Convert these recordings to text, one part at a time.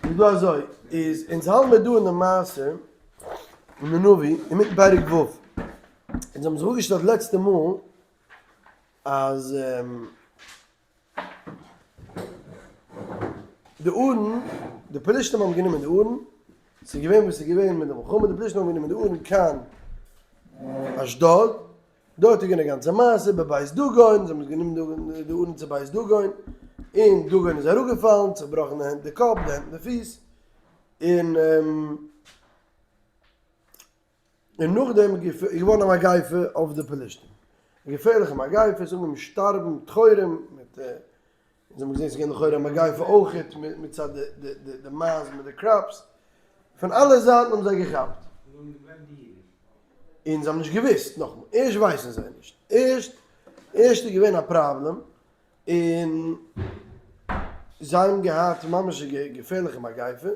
איז דא אזוי, איז אונז האלט מיר דא אין די מעשה אין די נביא אינמיטן פרק ו', אונז האבן זיך אפגעשטעלט לעצטע מאל אז די ארון, די פלישתים האבן גענומען די ארון, ס'איז געווען וואס ס'איז געווען מיט די מלחמה, די פלישתים האבן גענומען די ארון קיין אשדוד, דארט איז געווען א גאנצע מעשה בבית דגון, זיי האבן גענומען די ארון צו בית דגון, און דגון איז אראפגעפאלן, צעבראכן די הענט די קאפ, די הענט און די פיס, און און נאכדעם איז געווארן א מגיפה אויף די פלישתים, א געפערליכע מגיפה, עס האבן אנגעהויבן שטארבן טחורים, מיט אונז האבן געזען ס'איז געווען לכאורה א מגיפה אויכעט מצד די מייז מיט די crops, פון אלע זייטן האבן זיי געכאפט. און זיי האבן נישט געוואוסט, נאכאמאל, ערשט ווייסן זיי נישט, ערשט ערשט איז געווען א פראבלעם, און זיי האבן געהאט ממש א געפערליכע מגיפה,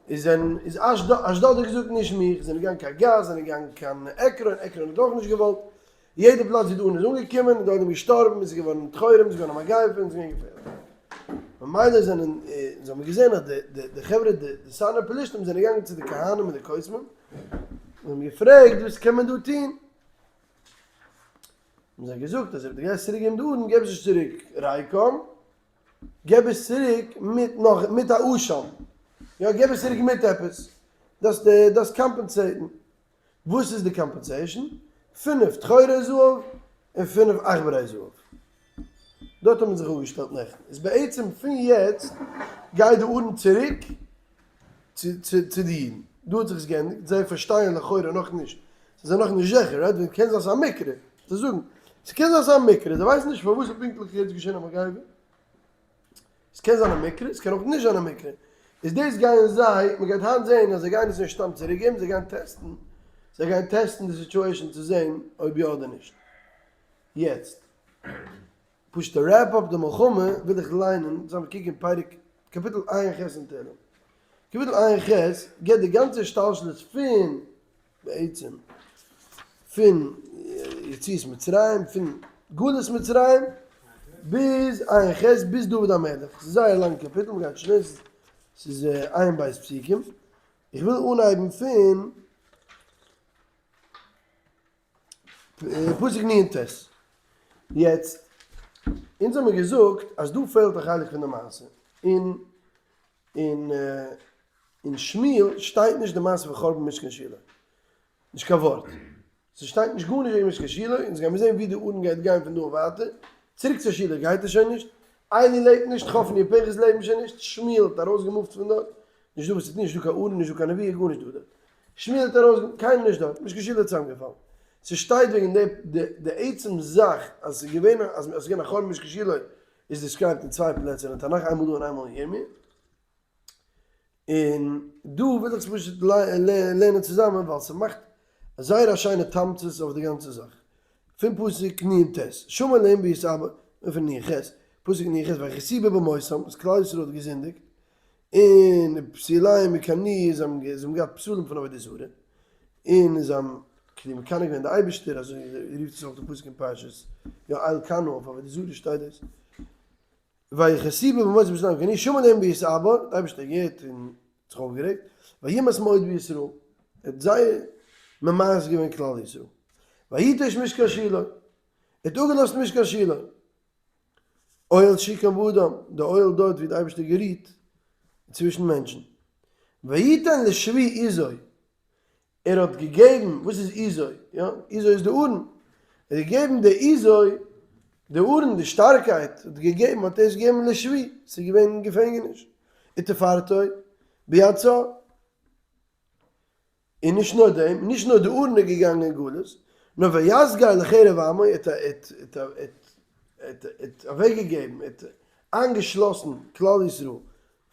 איז זענען איז אשדוד האט געזאגט נישט מיך, זענען געגאנגען קיין גת, זענען געגאנגען קיין עקרון, עקרון האט אויך נישט געוואלט, יעדע פלאץ ווי די ארון איז אנגעקומען איז די עולם געשטארבן, עס איז געווארן טחורים, עס איז געווארן א מגיפה, און עס איז געווען געפערליך. ממילא זענען, אונז האבן געזען אז די די די חברה די די סארנא פלישתים זענען געגאנגען צו די כהנים און די קוסמים, און האבן געפרעגט וואס קען מען דא טון? האבן זיי געזאגט אז אויב דו גייסט צוריק געבן די ארון, געב עס נישט צוריק ריקם, געב עס צוריק מיט נאך מיט א אשם, יא געב עס צוריק מיט עפעס, דארפסט דארפסט compensate ן. וואס איז די compensation? פינף טחורי זהב און פינף עכברי זהב. דארט האט מען זיך אפגעשטעלט נעכטן. איז בעצם פון יעצט גייט די ארון צוריק צו די אידן. דא האט זיך עס געענדיגט. זיי פארשטייען לכאורה נאכנישט. זיי זענען נאכנישט זיכער, right? ווען קען זיין ס'איז א מקרה. זיי זאגן, ס'קען זיין ס'איז א מקרה. זיי ווייסן נישט פארוואס איז פונקטליך יעצט געשען א מגיפה. עס קען זיין א מקרה, עס קען אויך נישט זיין א מקרה. איז דאס גייען זיי, מען גייט היינט זעהן אז זיי גייען עס נישט סתם צוריק געבן, זיי גייען טעסטן, זיי גייען טעסטן די situation צו זעהן אויב יא אדער נישט. יעצט, פשוט to wrap up די מלחמה וויל איך ליינען, צוזאמען קוקן פרק, קאפיטל ע"ח אין תהלים. קאפיטל ע"ח געבט די גאנצע השתלשלות פון בעצם פון יציאת מצרים, פון גלות מצרים ביז ע"ח ביז דוד המלך, ס'איז זייער לאנג קאפיטל, מ'גייט שנעל, ס'איז ע"ב פסוקים, איך וויל אנהייבן פון פסוק נ"ט, יעצט, אונז האמיר געזאגט אז דא פעלט א חלק פון די מעשה, און אין אין שמואל שטייט נישט די מעשה פון חורבן משכן שילה, נישט קיין ווארט, ס'שטייט נישט גארנישט וועגן משכן שילה, אונז גיימיר זען ווי די ארון גייט גיין פון דא און ווייטער, צוריק צו שילה גייט ער שוין נישט, עלי לעבט נישט, חפני און פנחס לעבן שוין נישט, שמואל האט ארויסגעמופט פון דארט, נישט דא וואס צו טון, נישט דא קיין ארון, נישט דא קיין נבואה, גארנישט דא דארט, שמואל האט ארויס, קיינער נישט דארט, משכן שילה איז צוזאמגעפאלן, ס'שטייט וועגן די די עצם זאך אז ס'איז געווען אז ס'איז געווען א חורבן משכן שילה איז described אין צוויי פלעצער אין תנך איינמאל דא און איינמאל אין ירמי'. און דא וויל איך עס פשוט לערנען צוזאמען ווייל ס'מאכט זייער א שיינע תמצית אויף די גאנצע זאך. פון פסוק נ"ט, שמע אלהים ויתעבר, און פון נ"ח, פסוק נ"ח, ויכעסו במותם, אז כלל ישראל האט געזינדיגט, און פסיליהם מקנאו, זיי האבן געהאט פסלים פון עבודה זרה, און זיי האבן כאילו מקנא געווען די אייבערשטער, אזוי רופט עס אויך די פסוק אין פרשת יא אל קנא אויף עבודה זרה שטייט דאס. ויכעסו במותם בפסיליהם מקנאו, שמע אלהים ויתעבר, די אייבערשטער האט געהערט און זיך אויפגערעגט, וימאס מאוד בישראל, ער האט זייער ממאס געווען כלל ישראל, ויטוש משכן שילה, ער האט אפגעלאזט משכן שילה, אוהל שכן באדם, די אוהל דארט ווי די אייבערשטער גערוהט צווישן מענטשן, ויתן לשבי עזו, ער האט געגעבן, וואס איז עזו? יא, עזו איז די ארון, ער האט געגעבן די עזו, די ארון, די שטארקייט, האט געגעבן, האט ער עס געגעבן לשבי, ס'איז געווען אין געפענגעניש, ותפארתו ביד צר. און נישט נאר דעם, נישט נאר די ארון איז געגאנגען אין גלות, נאר ויסגר לחרב עמו, ער האט אוועקגעגעבן, ער האט איינגעשלאסן כלל ישראל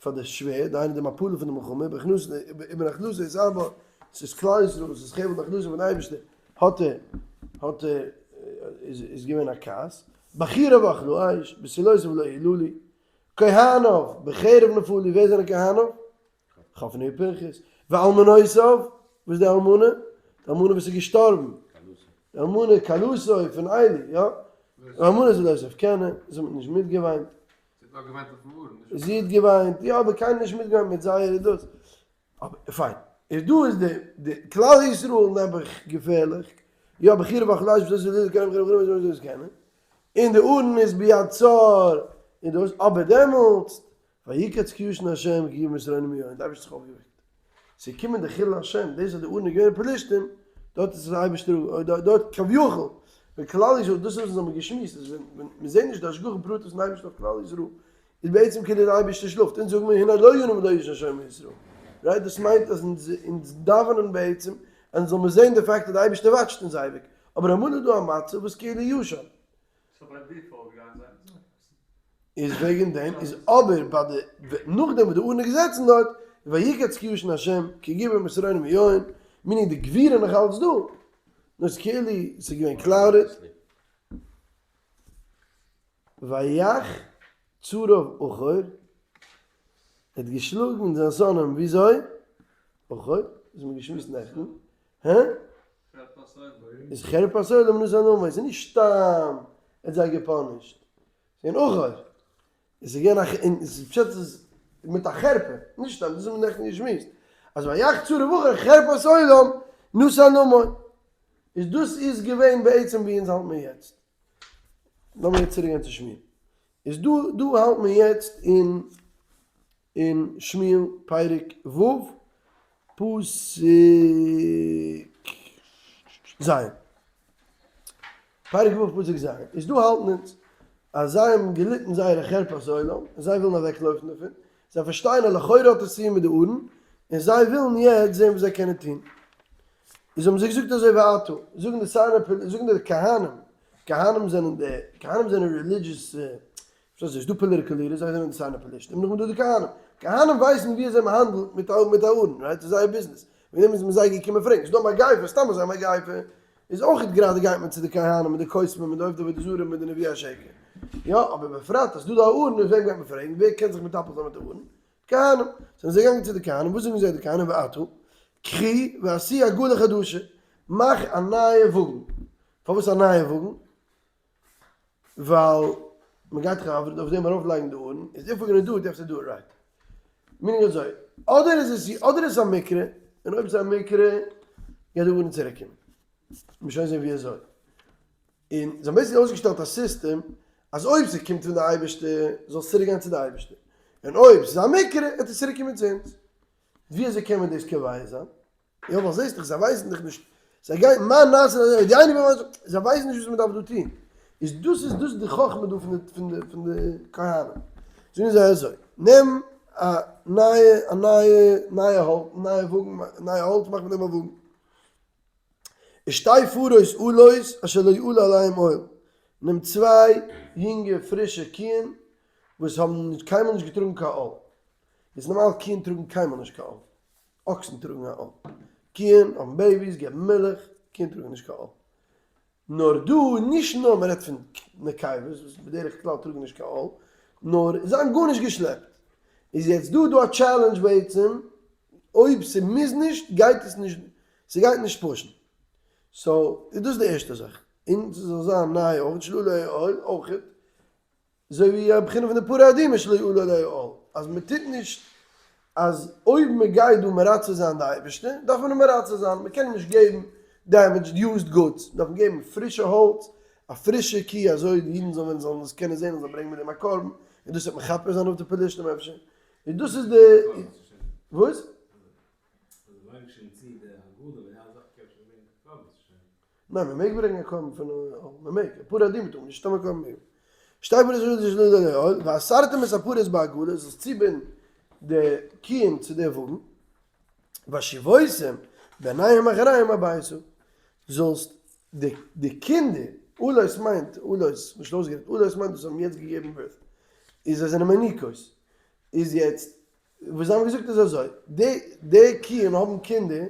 פאר די שווערד, דהיינו די מפלה פון די מלחמה, ובנחלתו יתעבר, ס'איז כלל ישראל, ס'איז חבל נחלתו פון אייבערשטער, האט ער, האט ער, איז געווען א כעס, בחוריו אכלה אש, בתולותיו לא יללו, כהניו בחרב נפלו, ווער זענען כהניו? חפני ופנחס, ואלמנותיו, וואס איז די אלמנה? די אלמנה וואס איז געשטארבן, די אלמנה כלתו פון עלי, יא? ואלמנות ולא תבכינה, זיי האבן נישט מיטגעוויינט. האט געוויינט אויפן ארון, נישט? זי האט געוויינט, יא, אבער קיינער נישט מיטגעוויינט מיט זייערע דאס. אבער פיין, איז דא איז די די כלל ישראל נעבעך געפערליך, יא בחירה בחלש וואס איז קענען בחירה בחלש וואס איז קענען, און די ארון איז ביד צר און דאס, אבער דעמאלטס ויקץ כי ישן ה' כי יבא מסרונים מיום, די אייבערשטער האט זיך אויפגעוועקט, ס'איז געקומען די חילול השם, דאס אז די ארון איז געווען אין פלשתים, דארט איז די אייבערשטער, דארט כביכול, ווען כלל ישראל, דאס איז וואס אונז האבן געשמועסט, אז ווען מען זעט נישט די השגחה פרטית פון אייבערשטן אויף כלל ישראל, איז בעצם כאילו דער אייבערשטער שלאפט, אונז זאגן מיר הנה לא ינום ולא יישן שומר ישראל, right? דאס מיינט אז אונז אונז דאווענען בעצם אז אונז זאל מיר זען די פאקט אז דער אייבערשטער וואטשט אונז אייביג, אבער אמאל איז דא א מצב וואס כאילו ישן. so by default גייען זיי אונז אויפעסן. איז וועגן דעם איז אבער ביי די נאכדעם וואס די ארון איז געזעצן דארט, ויקץ כי ישן ה' כי גבור מסרונים מיין, meaning די גבורה נאך אלץ דא, נאר ס'איז כאילו ס'איז געווען clouded. ויך צריו אחור, ער האט געשלאגן זיין שונאים וויאזוי? אחור, דאס האבן מיר געשמועסט נעכטן, הע? איז חרפת עולם נתן למו, עס איז נישט סתם ער האט זיי גע punish ט, ס'איז געווען אחור, עס איז געווען א, און עס איז פשט איז מיט א חרפה, נישט סתם, דאס האבן מיר נעכטן געשמועסט, אז ויך צריו אחור חרפת עולם נתן למו, איז דאס איז געווען בעצם ווי אונז האלט מיר יעצט. לאמיר יעצט צוריק גיין צו שמואל. איז דא דא האלט מען יעצט אין אין שמואל פרק ו' פסוק ז'. פרק ו' פסוק ז'. איז דא האלטן אונז אז זיי האבן געליטן זייערע חרפת עולם און זיי ווילן אוועקלויפן דערפון. זיי פארשטייען אז לכאורה האט עס צו טון מיט די ארון און זיי ווילן יעצט זען וואס זיי קענען טון. איז האבן זיי געזאגט אזוי ועתה, זאגן די סרני פ, זאגן די כהנים, כהנים זענען די, כהנים זענען religious, פארשטייסט ס'איז דא political leaders, זיי זענען די סרני פלשתים, נאכדעם איז דא די כהנים, כהנים ווייסן ווי אזוי מען האנדלט מיט א מיט א ארון, right, ס'איז זייער ביזנעס, וועגן דעם איז מען זיי געקומען פרעגן, ס'איז דא א מגיפה, סתם אזוי א מגיפה, איז אויך גראדע גייט מען צו די כהנים מיט די קוסמים מיט די עובדי עבודה זרה מיט די נביאי השקר, יא, אבער בפרט אז ס'איז דא די ארון, איז וועם גייט מען פרעגן, ווער קען זיך מטפל זיין מיט די ארון? כהנים, זענען זיי געגאנגען צו די כהנים, וואס זאגן זיי די כהנים ועתה, קחי ועשי עגלה חדשה, מאך א נייע וואגן, פארוואס א נייע וואגן? ווייל מען גייט דאך אויף דעם ארויף לייגן די ארון, איז if we're gonna do it, you have to do it right. meaning אזוי, אדער איז עס אדער איז עס א מקרה, און אויב עס איז א מקרה, גייט די ארון צוריק קומען. מיר שוין זען ווי אזוי. און זיי האבן basically אויסגעשטעלט א סיסטעם אז אויב ס'קומט פון די אייבערשטער זאל עס צוריק גיין צו די אייבערשטער, און אויב ס'איז א מקרה וועט עס צוריק קומען צו אונז. ווי אזוי קען מען דאס קובע זיין? יא ווייל זעסט דאך זיי ווייסן דאך נישט, זיי גייען מה נעשה זיי ווייסן נישט וואס מען דארף דא טון, איז דאס איז דאס די חכמה דא פון די פון די פון די כהנים, זאגן זיי אזוי, נעם א נייע א נייע נייע האלץ נייע וואגן נייע האלץ מאך מיט דעם א וואגן. ושתי פרות עולות אשר לא עלה עליהם עול, נעם צוויי יונגע פרישע קיען וואס האבן קיינמאל נישט געטראגן קיין עול, איז נארמאל קיען טראגן קיינמאל נישט קיין עול, אקסן טראגן א עול, קיען האבן babies געבן מילך, קיען טראגן נישט קיין עול, נאר דא נישט נאר מען רעדט פון נקבות וואס בדרך כלל טראגן נישט קיין עול, נאר זיי האבן גארנישט געשלעפט, איז יעצט דא דא א challenge בעצם, אויב ס'מוז נישט גייט עס נישט, ס'גייט נישט push ן, so איז דאס די ערשטע זאך, און ס'זאל זיין ניי אויך, שלא עלה עול אויכעט, אזוי ווי א בחינה פון די פרה אדומה שלא עלה עליה עול, אז מען טוט נישט אז אויב מען גייט דא מרצה זיין די אייבערשטער, דארף מען אים מרצה זיין, מען קען אים נישט געבן damaged used goods, מען דארף אים געבן פרישע האלץ, א פרישע קי אזוי די אידן זאלן ווען זאלן עס קענען זען און זאלן ברענגען מיט דעם א קרבן, און דאס וועט מכפר זיין אויף די פלשתים אפשר, און דאס איז די, וואס? ניין מען מעג ברענגען א קרבן פון עול, מען מעג, א פרה אדומה טאר מען נישט, סתם א קרבן מעג מען. שתי פרות עולות ואסרתם את הפרות בעגלה, זאלסט צובינדן די קיען צו די וואגן, והשיבותם בניהם אחריהם הביתה, זאלסט די קינדער, עולות מיינט, עולות, נישט אויסגערעדט, עולות מיינט וואס האבן יעצט געגעבן birth, איז זיי זענען מניקות, איז יעצט וואס זיי האבן געזאגט איז אזוי, די די קיען האבן קינדער,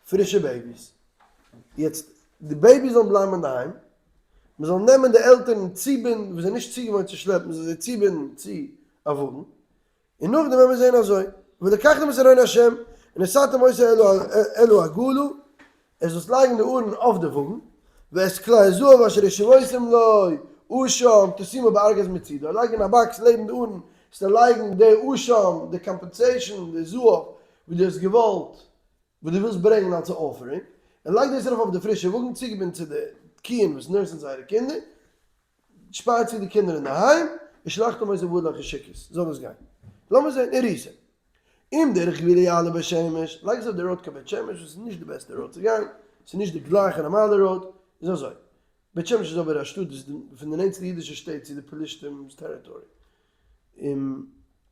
פרישע babies, יעצט די babies זאלן בלייבן אינדערהיים, מען זאל נעמען די עלטערן צובינדן וואס זענען נישט צוגעוואוינט צו שלעפן, מען זאל זיי צובינדן צו א וואגן, און נאכדעם וועט מען זען אזוי, ולקחתם את ארון השם ונתתם אותו אל העגלה, ער זאלסט לייגן די ארון אויף די וואגן, ואת כלי הזהב אשר השיבותם לו. אשם תשימו בארגז מצידו, לייג אין א box לעבן די ארון, זאלסטו לייגן די אשם, די compensation, די זהב וואס דו האסט געוואלט, וואס דו ווילסט ברענגען אלס א offering, און לייג דאס ארויף אויף די פרישע וואגן צוגעבינדן צו די קיען וואס nurse ן זייערע קינדער, שפאר צו די קינדער אינדערהיים, ושלחתם אותו באהל אחר סוכות, זאל עס גיין. לאמיר זען, וראיתם. אם דרך גבולה יעלה בית שמש, לייג עס אויף די road קיין בית שמש, וואס איז נישט די בעסטע road צו גיין, ס'איז נישט די גלייכע נארמאלע road, איז אזוי, בית שמש איז אבער א שטאט וואס איז פון די נענטסטע אידישע שטעט צו די פלישתים'ס territory, און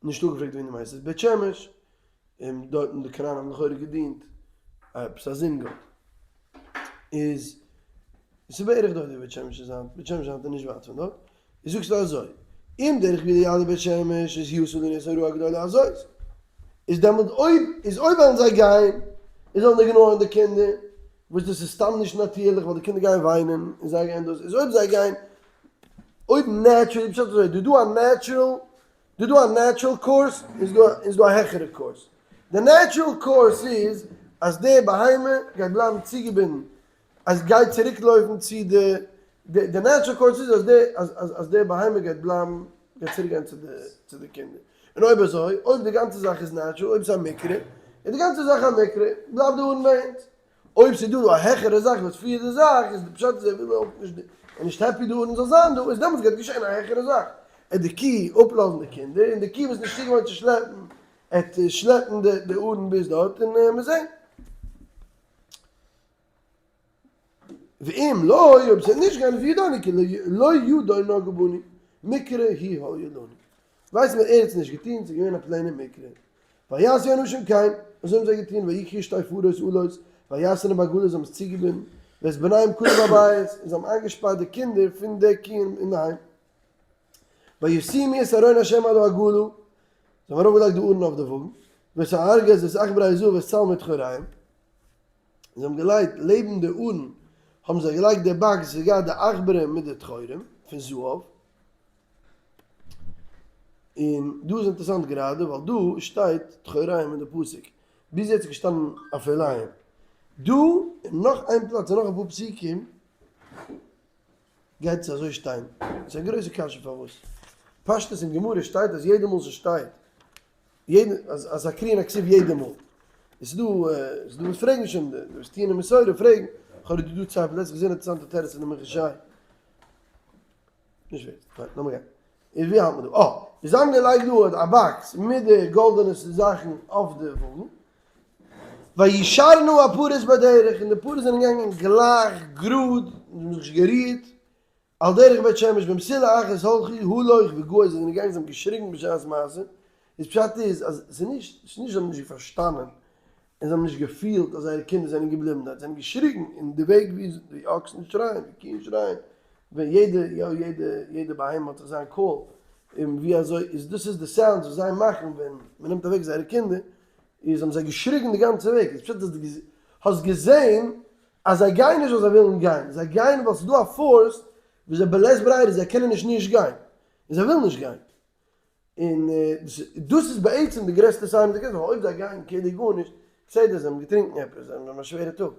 נישט אפגעפרעגט וועגן דעם הייסט עס בית שמש, און דארטן די כנענים האבן לכאורה געדינט עפעס א זון גאט, איז ס'איז בערך דארט ווי בית שמש איז היינט, בית שמש איז היינט נישט ווייט פון דארט, איז זאגסטו אזוי, אם דרך גבולה יעלה בית שמש איז יעשה לנו את הרעה הגדולה הזאת, איז דעמאלט אויב איז אויב וועלן זיי גיין, איז זאלן זיי ignore ן די קינדער, וואס דאס איז סתם נישט נאטירליך ווייל די קינדער גייען וויינען און זיי גייען דאס, איז אויב זיי גייען, אויב naturally, פשט אזוי, דא דא א natural, דא דא א natural course, איז דא איז דא א העכערע course, די natural course איז אז די בהמה גייט בלייבן צוגעבינדן אז גייט צוריק לויפן צו די די natural course איז אז די אז אז אז די בהמה גייט בלייבן גייט צוריק גיין צו די צו די קינדער און אויב אזוי אויב די גאנצע זאך איז natural אויב ס'איז א מקרה איז די גאנצע זאך א מקרה בלייבט די ארון ביי אונז אויב ס'איז דא דא א העכערע זאך וואס פירט די זאך איז די פשט איז ער וויל אויך נישט ער נישט happy די ארון זאל זיין דא איז דעמאלטס גייט געשען א העכערע זאך עט די קי אפלאזן די קינדער און די קי וואס איז נישט צוגעוואוינט צו שלעפן עט שלעפן די די ארון ביז דארט און מיר זעהן. ואם לא, אויב ס'וועט נישט גיין איז ידענו כי לא ידו נגעה בנו, מקרה הוא היה לנו. ווייסן מיר ער האט עס נישט געטון, ס'איז געווען א plain ע מקרה. ויעשו האנשים כן, אזוי האבן זיי געטון, ויקחו שתי פרות עולות, וישם בעגלות, זיי האבן עס צוגעבינדן, ואת בניהם כלאו בבית, און זיי האבן איינגעשפארט די קינדער פון די קיען אינדערהיים. וישימו את ארון השם על העגלה, זיי האבן ארויפגעלייגט די ארון אויף די וואגן, ואת הארגז ואת עכברי הזהב ואת צלמי טחוריהם, זיי האבן געלייגט לעבן די ארון האבן זיי געלייגט די box וואס געהאט די עכברים מיט די טחורים פון זהב, און דא איז אינטערעסאנט גראדע ווייל דא שטייט טחוריהם אין די פסוק, ביז יעצט איז געשטאנען עפליהם, דא און נאך איין פלאץ און נאך אפאר פסוקים גייט עס אזוי שטיין, ס'איז א גרויסע קשיא פארוואס, פשטות אין גמרא שטייט אז יעדע מאל ס'שטייט יעדע אז אז קריין הכתוב יעדע מאל. עס איז דא עס איז דא וואס פרעגן שוין די וואס טוען אין מסורה פרעגן כ'האב דא דא צוויי פלעצער געזען אינטערעסאנטע תירוץ פון די מנחת שי. נישט ווערט. פיין לאמיר גיין. איז ווי האלט מען דא? אה! זיי האבן געלייגט דא א box מיט די גאלדענע זאכן אויף די וואגן. וישרנו הפרות בדרך און די פרות זענען געגאנגען גלייך גראד און זיי האבן זיך נישט גערירט. על דרך בית שמש במסילה אחת הלכו הלוך וגעו זיי זענען געגאנגען זיי האבן געשריגן בשעת מעשה, איז פשט איז אז ס'איז נישט ס'איז נישט זיי האבן נישט פארשטאנען און זיי האבן נישט געפילט אז זייערע קינדער זענען געבליבן דארט, זיי האבן געשריגן אין די וועג ווי ווי אקסן שרייען ווי קיען שרייען, ווען יעדע יא יעדע יעדע בהמה האט זיך זיין קול, און ווי אזוי איז דאס איז די sounds וואס זיי מאכן ווען מ'נעמט אוועק זייערע קינדער, איז האבן זיי געשריגן די גאנצע וועג, איז פשט אז דו האסט געזען אז זיי גייען נישט ווייל זיי ווילן גיין, זיי גייען ווייל ס'איז דא א force וואס זיי בלית ברירה זיי קענען נישט נישט גיין, און זיי ווילן נישט גיין, און דאס איז בעצם די גרעסטע sign וואס דו קענסט, ווייל אויב זיי גייען כאילו גארנישט, בסדר זיי האבן געטרינקן עפעס, זיי האבן א שווערע טאג,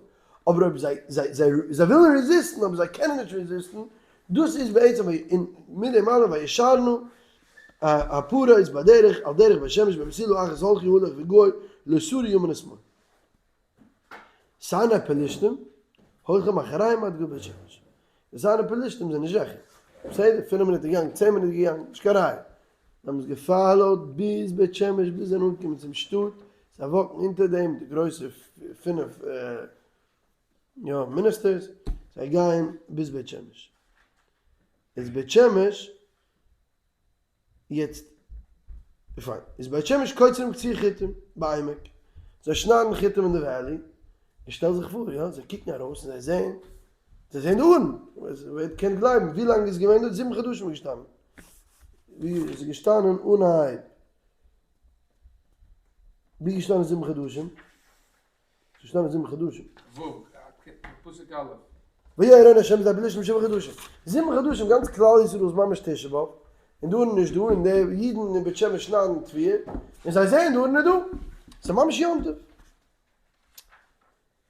אבער אויב זיי זיי זיי זיי ווילן resist ן אבער זיי קענען נישט resist ן, דאס איז בעצם און מיט דעם אלעם וישרנו הפרות בדרך על דרך בית שמש במסילה אחת הלכו הלוך וגעו לא סרו ימין ושמאל. סרני פלשתים, הולכים אחריהם עד גבול בית שמש. די סרני פלשתים זענען זיכער. בסדר, פינף מינוט געגאנגען, צען מינוט געגאנגען, נישט קיין ראיה. זיי האבן עס גע follow ט ביז בית שמש, ביז זיי זענען אנגעקומען צום שטאט, זיי walk ן אונטער דעם, די גרויסע פינף יא ministers, זיי גייען ביז בית שמש. איז בית שמש יעצט פיין, איז בית שמש קוצרים קציר חיטים בעמק, זיי שניידן חיטים אין די valley, און שטעל זיך פאר יא, זיי קוקן ארויס און זיי זעען, זיי זעען די ארון, ווער קען גלייבן, ווי לאנג איז געווען דארט, זיבן חדשים איז געשטאנען, ווי איז געשטאנען אנהייב, ווי איז געשטאנען זיבן חדשים? ס'איז געשטאנען זיבן חדשים. וואו? פסוק א'. ויהי ארון השם בשדה הפלשתים שבעה חדשים. זיבן חדשים גאנץ כלל ישראל איז ממש תשעה באב, און דא און נישט דא, און די אידן אין בית שמש שניידן תבואה, און זיי זעען דא און נישט דא. ס'איז ממש יום טוב.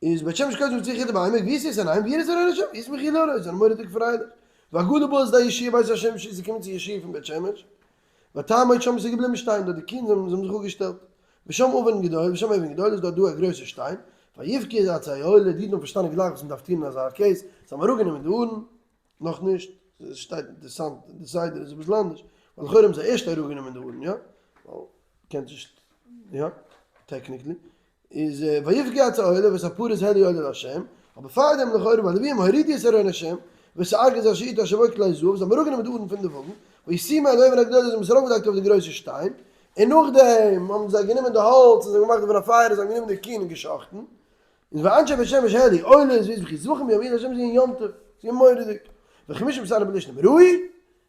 איז בית שמש קודם זיכער די בהמה, ווי עס איז אריין, ווי ער איז ארון השם, ווי עס מכיל ארון, זענען מורא'דיג פרייליך. והגדה באה שדה יהושע בית השמש איז געקומען צו יהושע פון בית שמש, ותעמוד שם עס איז געבליבן שטיין דארט די קינד זיי האבן זיך אפגעשטעלט, ושם אבן גדול ושם אבן גדול איז דארט דא א גרויסע שטיין, ויבקעו את עצי העולה, די אידן האבן פארשטאנען גלייך וואס מען דארף טון אין אזא case, זיי האבן אראפגענומען די ארון, נאכנישט, עס שטייט אינטערסאנט די סדר איז אביסל אנדערש, ווייל לכאורה האבן זיי ערשט אראפגענומען די ארון, יא? ווייל קענסט נישט, יא? technically. איז ויבקעו עצי העולה ואת הפרות העלו עולה לה', אבער פארדעם לכאורה והלוויים הורידו את ארון ה', ואת הארגז אשר אתו אשר בו כלי זהב, זיי האבן אראפגענומען די ארון פון די וואגן, וישימו על האבן הגדולה זיי האבן עס ארויפגעלייגט אויף די גרויסע שטיין, און נאכדעם האבן זיי גענומען די האלץ און זיי האבן געמאכט דערפון א פייער און זיי האבן גענומען די קיען און געשחט'ן, און ואנשי בית שמש העלו עולות ויזבחו זבחים ביום ההוא לה' ס'איז געווען יום טוב, ס'איז געווען מורא'דיג, וחמשים סארא פלשתים ראו, זיי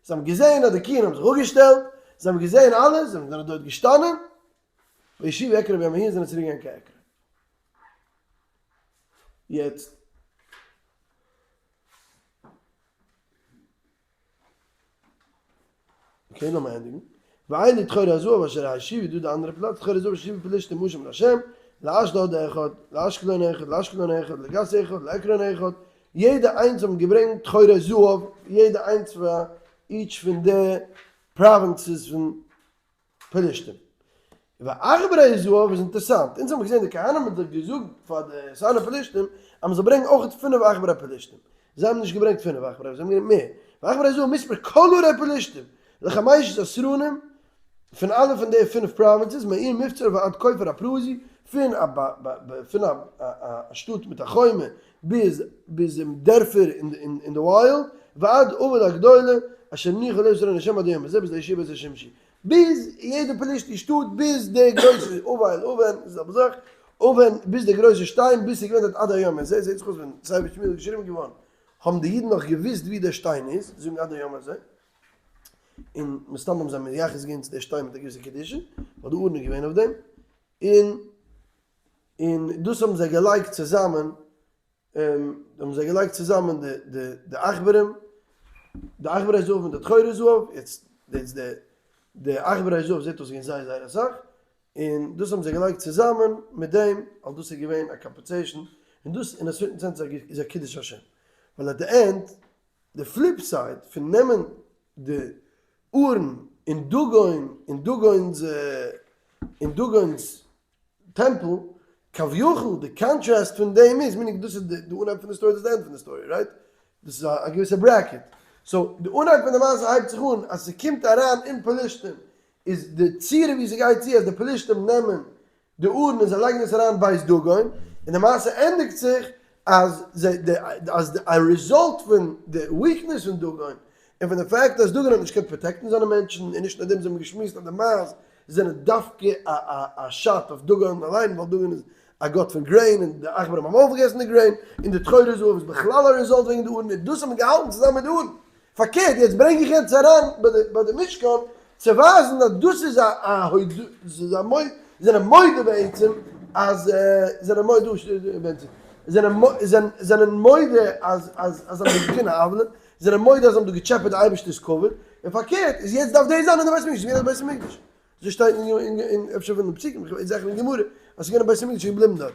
האבן געזען אז די קיען האבן זיך אפגעשטעלט, זיי האבן געזען אלעס, זיי זענען דארט געשטאנען, וישובו עקרון ביום ההוא זענען צוריק געגאנגען קיין עקרון. יעצט. okay לאמיר ענדיגן. ואלו טחורי הזהב אשר השיבו דא די אנדערע פלאץ טחורי הזהב אשר השיבו פלשתים אשם להשם לאשדוד אחד לאשקלון אחד לאשקלון אחד לגת אחד לעקרון אחד יעדע איינס האבן געברענגט טחורי זהב יעדע איינס פאר each פון די provinces פון פלשתים. ועכברי זהב איז אינטערסאנט, אונז האבן געזען די כהנים האבן דאך געזאגט פאר די סרני פלשתים אז מען זאל ברענגען אויך פינף עכברי פלשתים, זיי האבן נישט געברענגט פינף עכברי, זיי האבן געברענגט מער, ועכברי זהב מספר כל ערי פלשתים, לחמשת הסרנים, פון אלע פון די פינף provinces, מעיר מבצר ועד כופר הפרזי, פון א פון א שטאט מיט א חומה ביז ביז דערפער אין די wild, ועד אבל הגדולה, אשר הניחה לבית ארון השם עד היום הזה, ביז די ישיבה בית השמשי. ביז יעדע פלישתי שטאט ביז די גרויסע אבל אבן די זעלבע זאך אבן ביז די גרויסע שטיין ביז ס'איז געווען דארט עד היום הזה זעט זיך אויס ווען ספר שמואל איז געשריבן געווארן האבן די אידן נאך געוואוסט ווי דער שטיין איז זאגן עד היום הזה און מסתם האבן זיי מייחס געווען צו דער שטיין מיט א געוויסע קדושה ווייל די ארון איז געווען אויף דעם און און דאס האבן זיי געלייגט צוזאמען האבן זיי געלייגט צוזאמען די די די עכברים, די עכברי זהב מיט די טחורי זהב, יעצט יעצט די די עכברי זהב זעט אויס געווען זייער זייער אסאך, און דאס האבן זיי געלייגט צוזאמען מיט דעם, ווייל דאס איז געווען א compensation, און דאס אין א certain sense איז א קידוש השם, ווייל at the end, די flip side פון נעמען די ארון און דגון און דגון'ס און דגון'ס טעמפל, כביכול די contrast פון דעם איז, meaning דאס איז די אנהייב פון די story דאס איז די end פון די story, right? דאס איז א געוויסע bracket. so די אנהייב פון די מעשה הייבט זיך אן אז ס'קומט אריין אין פלשתים, איז די צורה ווי ס'גייט צו אז די פלשתים נעמען די ארון און זיי לייגן עס אריין בית דגון, און די מעשה ענדיגט זיך אז זיי די אז די א result פון די weakness פון דגון, און פון די fact אז דגון האט נישט געקענט protect ן זיינע מענטשן, און נישט נאר דעם זיי האבן געשמועסט אז די מייז זענען דווקא א א א shot אויף דגון אליין ווייל דגון איז א גאט פון grain און די עכברים האבן אויפגעגעסן די grain, און די טחורי זהב איז בכלל א result וועגן די ארון און דאס האט מען געהאלטן צוזאמען מיט די ארון. פארקערט יעצט ברענג איך יענץ אריין ביי די ביי די משכן צו ווייזן אז דאס איז א א הודאה דאס איז א מוד זענען מודה בעצם אז זענען מודה זענען זענען מודה אז אז אז זיי האבן געטון א עוולה זענען מודה אז זיי האבן דא געטשעפעט די אייבערשטער'ס כבוד, און פארקערט איז יעצט דארף דאס זיין אין די בית המקדש, איז געווען א בית המקדש, אזוי שטייט אין אין אפשר פון די פסוקים, איך ווייס זיכער אין גמרא, אז ס'איז געווען א בית המקדש איז געבליבן דארט.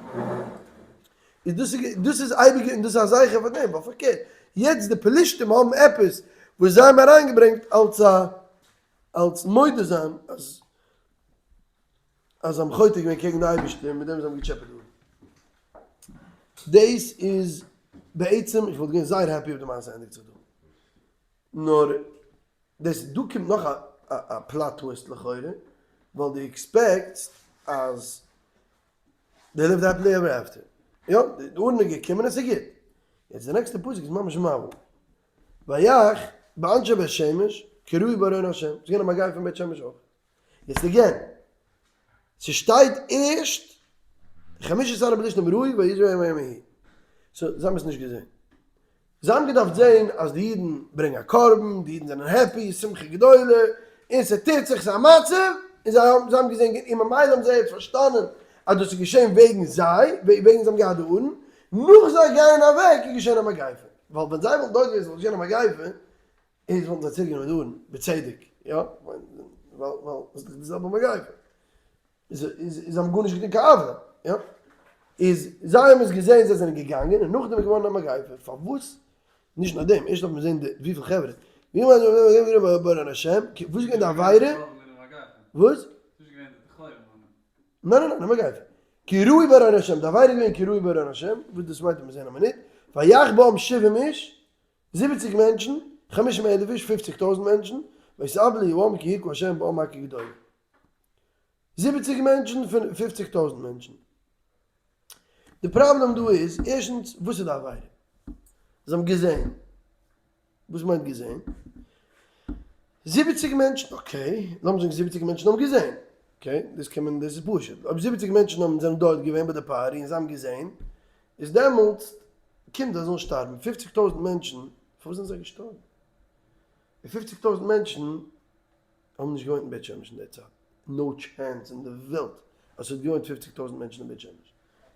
איז דאס איז דאס איז אייביג און דאס איז א זכר פאר דעם, ווייל פארקערט, יעצט די פלישתים האבן עפעס וואס זיי האבן אריינגעברענגט אלס א אלס מודה זיין אז אז זיי האבן חוטא געווען קעגן די אייבערשטער מיט דעם זיי האבן געטשעפעט דא. דאס איז בעצם, איך וואלט געווען זייער happy אויב די מעשה ענדיגט זיך דא. נאר דאס דא קומט נאך א א plot twist לכאורה, ווייל דו expect סט אז they lived happily ever after. יא, די ארון איז געקומען און ס'איז גוט. יעצט די נעקסטע פסוק איז ממש מבהיל. ויך באנשי בית שמש כי ראו בארון השם. ס'איז געווען א מגפה אין בית שמש אויך. יעצט again, ס'שטייט ערשט חמשה סרני פלשתים ראו ויזרעו ביום ההוא, so זיי האבן עס נישט געזען, זיי האבן געדארפט זען אז די אידן ברענגען א קרבן, די אידן זענען happy, שמחה גדולה, און ס'טוט זיך, ס'איז א מצב, און זיי האבן זיי האבן געזען און ממילא האבן זיי יעצט פארשטאנען אז דאס איז געשען וועגן זיי, וועגן זיי האבן געהאט די ארון, נאך זיי גייען אוועק איז געשען א מגיפה, ווייל ווען זיי וואלטן דארט געווען ס'וואלט געשען א מגיפה, איז וואלטן זיי צוריק גענומען די ארון, בצדק, יא, ווייל ווייל עס איז דאך די זעלבע מגיפה, איז איז זיי האבן גארנישט געטון קיין עוולה, יא, איז זיי האבן עס געזען זיי זענען געגאנגען און נאכדעם איז געווארן א מגיפה, פארוואס? נישט נאר דעם, ערשט דארף מען זען די וויפיל חברה. בארון השם, וואס איז געווען די עבירה? וואס? ניין ניין ניין, מגייט. כי ראו בארון השם, די עבירה איז געווען כי ראו בארון השם, וואס דאס מיינט וועט מען זען א מינוט. ויך בעם שבעים איש, זיבעציג מענטשן, חמשים אלף איש, פופציג טויזנט מענטשן, ויתאבלו העם כי הכה השם בעם מכה גדולה. זיבעציג מענטשן פון פופציג טויזנט מענטשן. די פראבלעם דא איז, ערשטנס, וואס איז די עבירה? זיי האבן געזען. וואס מיינט געזען? זיבעציג מענטשן, okay, לאמיר זאגן זיבעציג מענטשן האבן געזען, okay, דאס קען מען, דאס איז פשוט, אויב זיבעציג מענטשן האבן זענען דארט געווען ביי די party און זיי האבן געזען, איז דעמאלטס קומט זיי זאלן שטארבן, פופציג טויזנט מענטשן, פארוואס זענען זיי געשטארבן? די פופציג טויזנט מענטשן האבן נישט געוואוינט אין בית שמש אין די צייט, no chance אין די וועלט אז ס'האט געוואוינט פופציג טויזנט מענטשן אין בית שמש,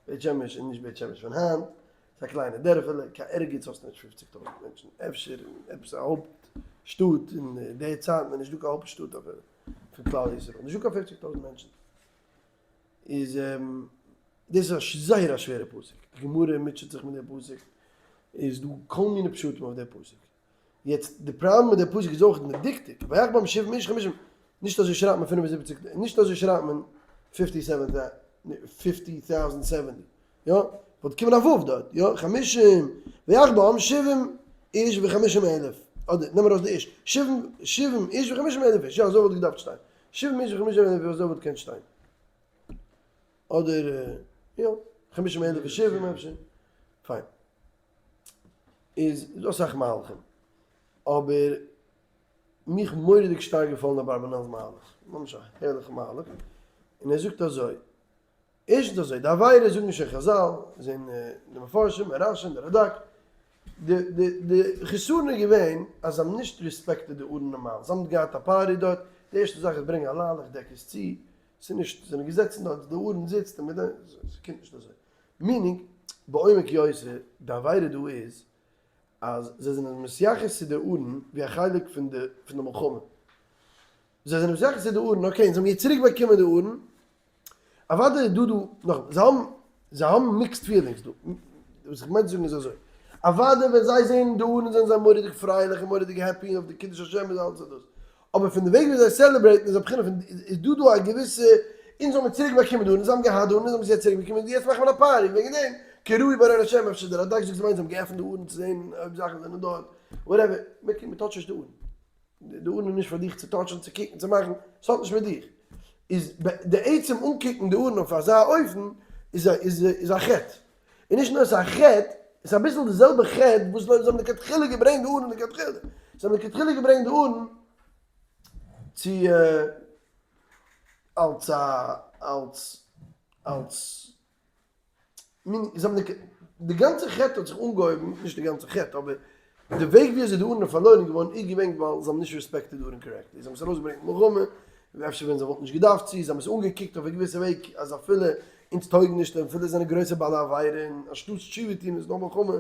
בית שמש איז נישט בית שמש פון היינט, ס'איז א קליינע דערפעלע, קיין ערגעץ האסטו נישט פופציג טויזנט מענטשן, אפשר אין עפעס א הויפט שטאט, אין די צייטן איז נישטא קיין הויפט שטאט אפילו פון כלל ישראל, נישטא קיין פופציג טויזנט מענטשן, איז דאס איז זייער א שווערע פסוק, די גמרא מוטשעט זיך מיט די פסוק, איז דא כל מיני פשטים אויף די פסוק. יעצט די פראבלעם מיט די פסוק איז אויך אין די דקדוק, ויך בעם שבעים איש חמשים, נישט אזוי שרייבט מען 75, נישט אזוי שרייבט מען fifty seven fifty thousand seventy, יא? וואלט געקומען א ו' דארט, יא? חמשים, ויך בעם שבעים איש וחמשים אלף, אדער נעם ארויס די איש, שבעים שבעים איש וחמשים אלף איש, יא אזוי וואלט געדארפט שטיין, שבעים איש וחמשים אלף איש אזוי וואלט געקענט שטיין, אדער יא, חמשים אלף ושבעים אפשר, פיין. איז דא אסאך מהלכים, אבער מיך מורא'דיג שטארק געפאלן אברבנאל'ס מהלך, ממש א הערליכע מהלך, און ער זאגט אזוי, ערשטנס אזוי, די עבירה זאגן שוין חזל, זעהן די מפרשים, רשי און די רדק, די די די חסרון איז געווען אז זיי האבן נישט respected די ארון נארמאל, זיי האבן געהאט א party דארט, די ערשטע זאך איז ברענג א ליילעך דעק עס צו, ס'איז נישט, זיי זענען געזעצן דארט, די ארון זיצט און מיט דעם, ס'קומט נישט אזוי. meaning, בעומק יותר, די עבירה דא איז אז זיי זענען מתייחס צו די ארון ווי א חלק פון די פון די מלחמה. זיי זענען מתייחס צו די ארון, okay, אונז האבן יעצט צוריק באקומען די ארון, אוודאי איז דא דא, נאכאמאל, זיי האבן זיי האבן mixed feelings דא. וואס איך מיין צו זאגן איז אזוי, אוודאי ווען זיי זעען די ארון זענען זיי מורא'דיג פרייליך און מורא'דיג happy אויף די קידוש השם און אלעס דאס. אבער פון די וועג ווי זיי celebrate ן איז א בחינה פון איז דא דא א געוויסע אונז האבן צוריק באקומען דא אונז האבן געהאט דא אונז האבן עס יעצט צוריק באקומען יעצט מאכט מען א party וועגן דעם כי ראו בארון השם אפשר דער רדק זאגט זיי מיינט זיי האבן געעפנט די ארון צו זען אויב זאכן זענען דארט whatever מען touch ט נישט די ארון די ארון איז נישט פאר דיך צו touch ן צו קוקן צו מאכן עס האט נישט מיט דיך איז די עצם אנקוקן די ארון אויף אזא אופן איז א איז א חטא און נישט נאר עס איז א חטא, עס איז אביסל די זעלבע חטא וואס זיי האבן לכתחילה געברענגט די ארון לכתחילה, זיי האבן לכתחילה געברענגט די ארון צו אלס א אלס אלס מין זיי האבן די גאנצע חטא האט זיך אנגעהויבן, נישט די גאנצע חטא אבער די וועג ווי אזוי די ארון איז פארלוירן געווארן איז געווען ווייל זיי האבן נישט respected די ארון correctly, זיי האבן עס ארויסגעברענגט מלחמה, אפשר ווען זיי וואלטן נישט געדארפט צו, זיי האבן עס אנגעקוקט אויף א געוויסע וועג אז אפילו אונז טויגן נישט און אפילו זענען גרויסע בעלי עבירה און אנשטאטס תשובה טון איז נאר מלחמה,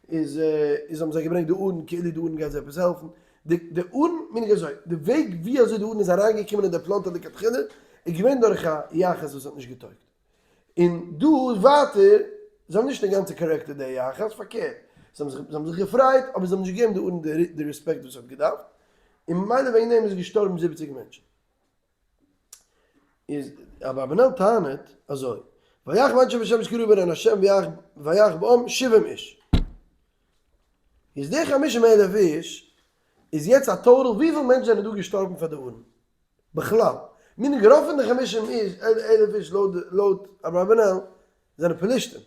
איז איז האבן זיי געברענגט די ארון כאילו די ארון גייט זיי עפעס העלפן, די די ארון מיין איך אזוי, די וועג ווי אזוי די ארון איז אריינגעקומען אין די פלאנטער לכתחילה איז געווען דורך א יחס וואס האט נישט געטויגט. און דא איז ווייטער, זיי האבן נישט אינגאנצן corrected די יחס, פארקערט, זיי האבן זיך, זיי האבן זיך געפרייט, אבער זיי האבן נישט געגעבן די ארון די רעספעקט וואס האט געדארפט, און ממילא וועגן דעם איז געשטארבן זיבעציג מענטשן. איז אברבנאל טענה'ט אזוי, ויך באנשי בית שמש כי ראו בארון השם ויך בעם שבעים איש. איז די חמישים אלף איש איז יעצט א total וויפיל מענטשן זענען דא געשטארבן פאר די ארון? בכלל, meaning רוב פון די חמישים איש אלף איש לויט אברבנאל זענען פלישתים.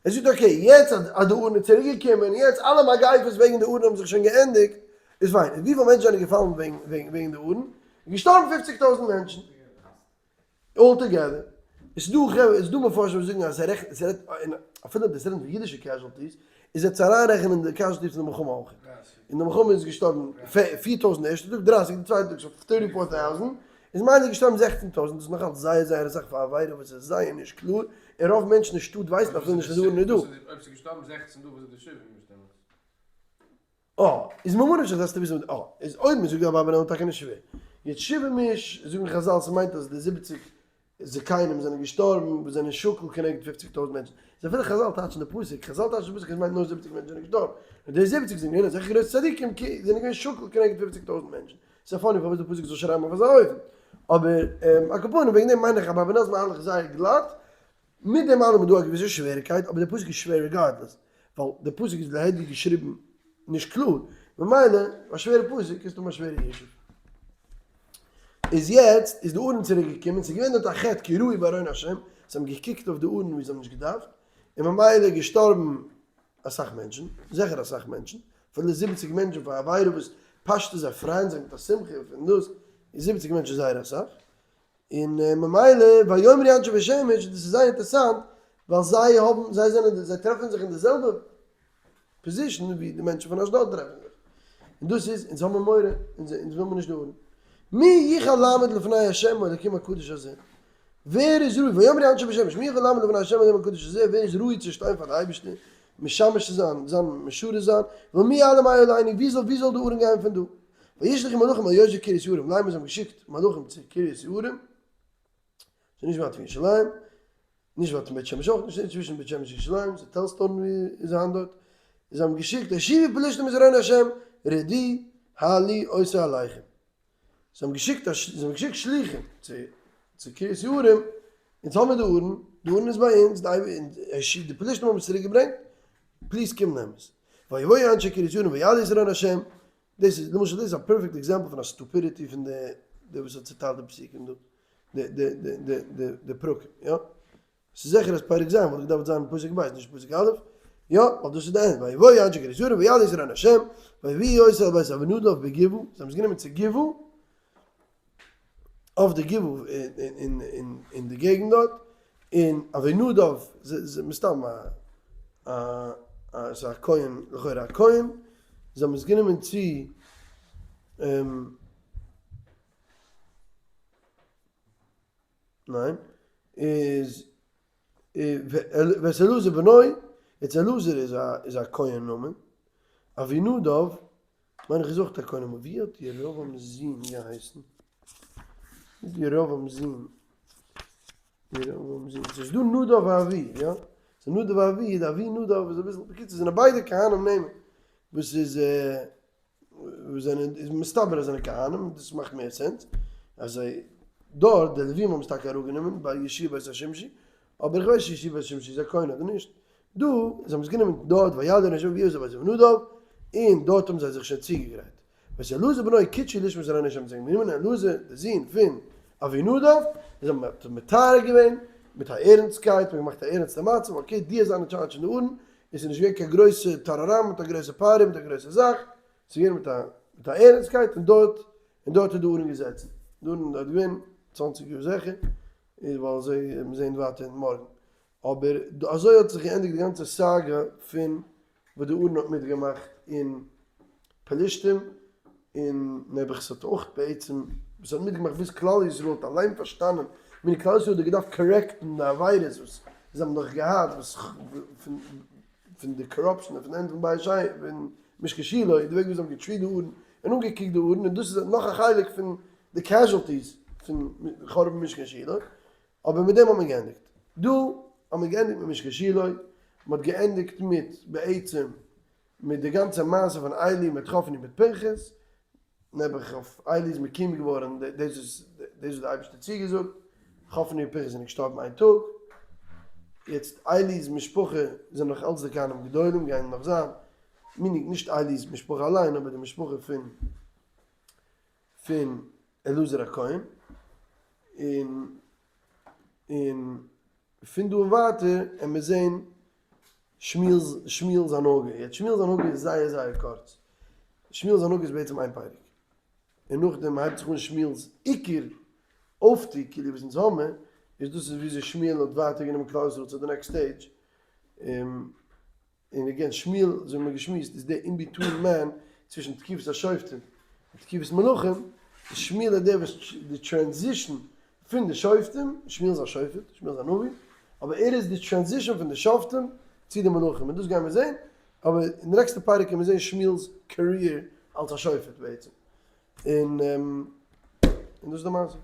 ער זאגט okay, יעצט אז די ארון איז צוריק געקומען, יעצט אלע מגיפות וועגן די ארון האבן זיך שוין געענדיגט, איז פיין. איז וויפיל מענטשן זענען געפאלן וועגן די ארון? געשטארבן פופציג טויזנט מענטשן. All together. עס איז דא חברה, עס איז דא מפרשים וואס זאגן אז ער רעכנט, עס רעדט, און אפילו אויב דאס רעדט פון אידישע casualties, איז ער צו אריינרעכענען די casualties פון די מלחמה אויך. אין די מלחמה איז געשטארבן 4,000 די ערשטע טאג, 30 די צווייטע טאג, so 34,000, איז ממילא געשטארבן 16,000, דאס איז נאך אלץ זייער זייער אסאך פאר א עבירה וואס איז זייער נישט קלאר, און רוב מענטשן אין שטאט ווייסן אפילו נישט אז די ארון איז דא. אויב ס'איז געשטארבן 16 דא, וואס איז די 70 נישט דעמאלטס? אה, איז ממה נפשך דארפסטו וויסן וואס, אה, איז אויב מ'זאגט די אברבנאל טאקע נישט שווער. יעצט שבעים איש, זאגן חזל ס'מיינט אז די זיבעציג. זקנים זענען געשטארבן וואס זענען שקול כנגד פופציג טויזנט מענטשן. איז אפילו חזל טייטשן די פסוק, חזל טייטשן די פסוק אז מיינט נאר זיבעציג מענטשן זענען געשטארבן, נאר די זיבעציג זענען געווען אזעלכע גרויסע צדיקים כי זענען געווען שקול כנגד פופציג טויזנט מענטשן. ס'איז funny פארוואס די פסוק זאל שרייבן אויף אזא אופן. אבער על כל פנים וועגן דעם מיין איך אברבנאל'ס מהלך איז זייער גלאט, מיט דעם אלעם איז דא א געוויסע שוועריקייט, אבער דער פסוק איז שווער regardless, ווייל דער פסוק איז להדיא געשריבן נישט קלאר, ממילא א שווערע פסוק קענסטו האבן א שווערע ישוב. איז יעצט איז די ארון צוריק געקומען, ס'איז געווען דארט א חטא כי ראו בארון השם, זיי האבן געקוקט אויף די ארון ווי זיי האבן נישט געדארפט, און ממילא איז געשטארבן אסאך מענטשן, זיכער אסאך מענטשן, אפילו זיבעציג מענטשן פאר א עבירה וואס פשטות זיי פרייען זיך מיט א שמחה פון דאס, איז זיבעציג מענטשן זייער אסאך, און ממילא ויאמרו אנשי בית שמש, דאס איז זייער אינטערסאנט, ווייל זיי האבן, זיי זענען, זיי טרעפן זיך אין די זעלבע position ווי די מענטשן פון אשדוד טרעפן זיך, און דאס איז, אונז האבן מורא, אונז וויל מיר נישט די ארון. מי יוכל לעמוד לפני ה' האלקים הקדוש הזה? ווער איז ראוי, ויאמרו אנשי בית שמש, מי יוכל לעמוד לפני ה' האלקים הקדוש הזה, ווער איז ראוי צו שטיין פאר די אייבערשטער, משמש צו זיין, זיין משרת זיין, ומי יעלה מעלינו, ווי זאל, ווי זאל די ארון גיין פון דא? וישלחו מלאכים אל יושבי קרית יערים לאמר, זיי האבן געשיקט מלאכים צו קרית יערים, ס'איז נישט ווייט פון ירושלים, נישט ווייט פון בית שמש אויך נישט, צווישן בית שמש און ירושלים, ס'איז טעלזסטאן ווי איז היינט דארט, זיי האבן געשיקט השיבו פלשתים את ארון השם רדו העלו אותו אליכם, זיי האבן געשיקט זיי האבן געשיקט שלוחים צו צו קרית יערים, אונז האמיר די ארון, די ארון איז ביי אונז, די פלשתים האבן עס צוריק געברענגט, please קום נעם עס. ויבואו אנשי קרית יערים ויעלו את ארון השם, דאס איז למשל דאס איז א perfect example פון א stupidity פון די די וואס האט צוטיילט די פסוקים דא, די די די די די די פרקים, יא? ס'איז זיכער אז פרק ז' וואלט געדארפט זיין פסוק ב' נישט פסוק א', יא, ווייל דאס איז די ענד, ויבואו אנשי קרית יערים ויעלו את ארון השם, ויביאו אותו אל בית אבינדב בגבעה, זיי האבן עס גענומען צו גבעה, אויף די גבעה אין די געגנט דארט, און אבינדב איז מסתם א א כהן, לכאורה א כהן, זיי האבן עס גענומען צו ניין, איז ואת אלעזר בנו, יעצט אלעזר איז א כהן נאמען, אבינדב מיין איך איז אויך א כהן נאמען, ווי האט ירבעם'ס זון געהייסן? ווי האט ירבעם'ס זון? ירבעם'ס זון, ס'איז דא נדב ואביהוא, יא? ס'איז נדב ואביהוא, די אבינדב איז אביסל, בקיצור זענען ביידע כהנים נעמען, וואס איז וואס זענען איז מסתבר אז זענען כהנים, דאס מאכט מער sense, אז זיי דארט די לווים האבן עס טאקע אראפגענומען ביי יהושע בית השמשי, אבער איך ווייס נישט יהושע בית השמשי איז א כהן אדער נישט, דא זיי האבן עס גענומען דארט ויעלו ארון השם ויביאו אותו אל בית אבינדב, און דארט האבן זיי זיך שוין צוגעגרייט. ואת אלעזר בנו קדשו לשמור את ארון השם, זיי האבן גענומען אלעזר די זון פון אבינדב, און זיי האבן אים מטהר געווען מיט א ערנסטקייט, מ'האט געמאכט א ערנסטע מצב, okay דו זיין אין charge פון די ארון, עס איז נישט געווען קיין גרויסע טאראראם מיט א גרויסע party מיט א גרויסע זאך, עס איז געווען מיט א מיט א ערנסטקייט און דארט און דארט איז די ארון געזעצן, די ארון איז דארט געווען צוואנציג יאר זיכער, איז ווייל אזוי וועט מען זען ווייטער מארגן, אבער אזוי האט זיך געענדיגט די גאנצע סאגא פון וואס די ארון האט מיטגעמאכט אין פלשתים, און נעבעך ס'האט אויך בעצם וואס האט מיטגעמאכט ביז כלל ישראל האט אליין פארשטאנען, מיינט כלל ישראל האט געדארפט correct ן די עבירות וואס זיי האבן דאך געהאט וואס פון די corruption און פון די ענד פון בית שני פון משכן שילה, די וועג ווי זיי האבן גע treat די ארון און אנגעקוקט די ארון, און דאס איז נאך א חלק פון די casualties פון חורבן משכן שילה, אבער מיט דעם האט מען געענדיגט. דא האט מען געענדיגט מיט משכן שילה, מען האט געענדיגט מיט בעצם מיט די גאנצע מעשה פון עלי מיט חפני מיט פנחס, נעבעך אויף עלי איז מקים געווארן דאס וואס דאס וואס די אייבערשטער האט צוגעזאגט, חפני און פנחס זענען געשטארבן איין טאג, יעצט עלי'ס משפחה זענען נאך אלץ די כהנים גדולים גייען נאך זיין, meaning נישט עלי'ס משפחה אליין אבער די משפחה פון פון אלעזר הכהן, און און פון דא און ווייטער עמיר זעהן שמואל'ס שמואל'ס הנהגה, יעצט שמואל'ס הנהגה איז זייער זייער קורץ, שמואל'ס הנהגה איז בעצם איין פרק, און נאכדעם הייבט זיך אן שמואל'ס עיקר אויפטו כאילו וואס אונז האמיר, איז דאס איז וויאזוי שמואל האט ווייטער גענומען כלל ישראל צו די next stage, און again שמואל אזוי האבן מיר געשמועסט איז דער in-between man צווישן תקופת השופטים און תקופת מלכים, איז שמואל איז דער וואס די transition פון די שופטים, שמואל איז א שופט, שמואל איז א נביא, אבער ער איז די transition פון די שופטים צו די מלכים, און דאס גייען מיר זען, אבער אין די נעקסטע פרק קען מען זען שמואל'ס career אלס א שופט בעצם, און און דאס איז די מעשה.